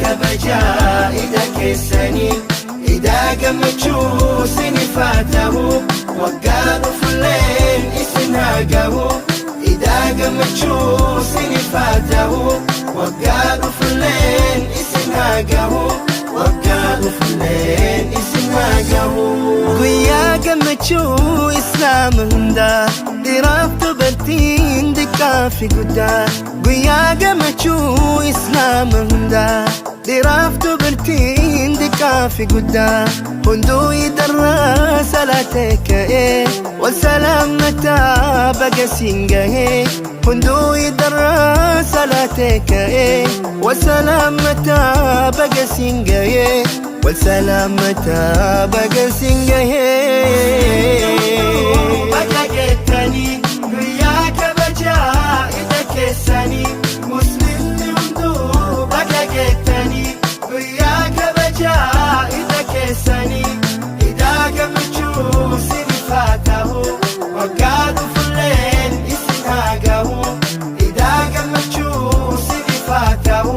Kabajaa ida keessanii, idaa gammachuu sinif haa ta'u, waggaa dhufulleen isin haa gahu. Idaa gammachuu sinif haa ta'u, waggaa dhufulleen isin haa gahu, waggaa dhufulleen isin haa gahu. Guyyaa gammachuu Islaama hundaa, dhiiraaf dubartiin, xiqqaa fi guddaa. Guyyaa gammachuu Islaama hundaa, dhiiraaf dubartiin, xiqqaa fi guddaa. Hunduu idarraa salaatee ka'ee wal salaammataa baga siin gahee. Hunduu idarraa salaatee ka'ee wal salaammataa baga siin gahee, wal salaammataa baga siin gahee. Baga geettanii guyyaa kabajaa ida keessanii. Muslimni hunduu baga geettanii guyyaa kabajaa ida keessanii. Idaa gammachuu sinif haa ta'u, waggaa dhufulleen isin haa gahu. Idaa gammachuu sinif haa ta'u,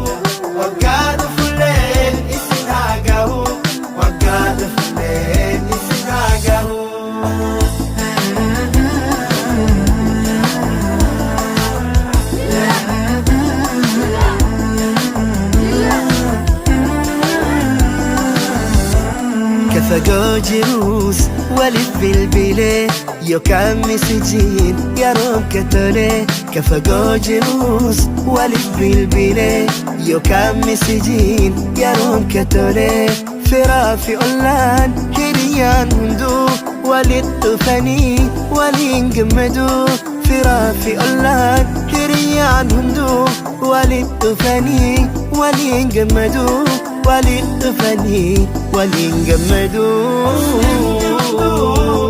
waggaa dhufulleen isin haa gahu, waggaa dhufulleen isin haa gahu. Ka fagoo jiruus waliif bilbilee yookaan misijin yeroo ka tole. Ka fagoo jiruus waliif bilbilee yookaan misijin yeroo ka tole. Firaa fi ollaan, hiriyaan hunduu walitti dhufanii waliin gammaduu. Firaa fi ollaan, hiriyaan hunduu walitti dhufanii waliin gammaduu, walitti dhufanii waliin gammaduu.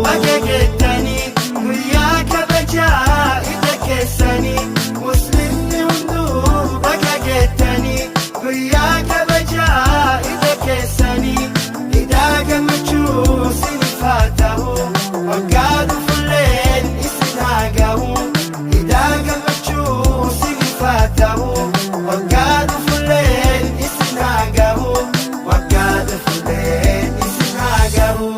Baga geettanii guyyaa kabajaa ida keessanii. Muslimni hunduu baga geettanii guyyaa kabajaa ida keessanii. Idaa gammachuu sinif haa ta'u, waggaa dhufulleen isin haa gahu. Idaa gammachuu sinif haa ta'u, waggaa dhufulleen isin haa gahu, waggaa dhufulleen isin haa gahu.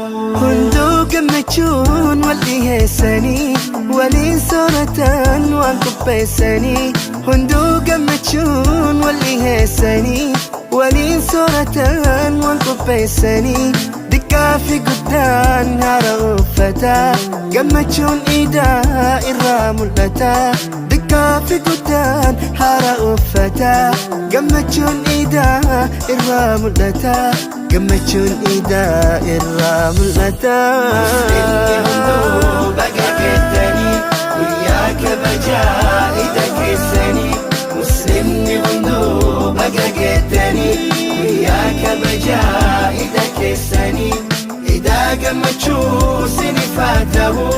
Hunduu gammachuun wal dhiheessanii waliin sooratan waan qopheessanii. Hunduu gammachuun wal dhiheessanii waliin sooratan waan qopheessanii. Xiqqaa fi guddaan haara uffataa, gammachuun idaa irraa mul'ata. Xiqqaa fi guddaan haara uffataa, gammachuun idaa irraa mul'ata, gammachuun idaa irraa mul'ata. Muslimni hunduu baga geettanii guyyaa kabajaa ida keessanii. Muslimni hunduu baga geettanii guyyaa kabajaa ida keessanii. Idaa gammachuu sinif haa ta'u.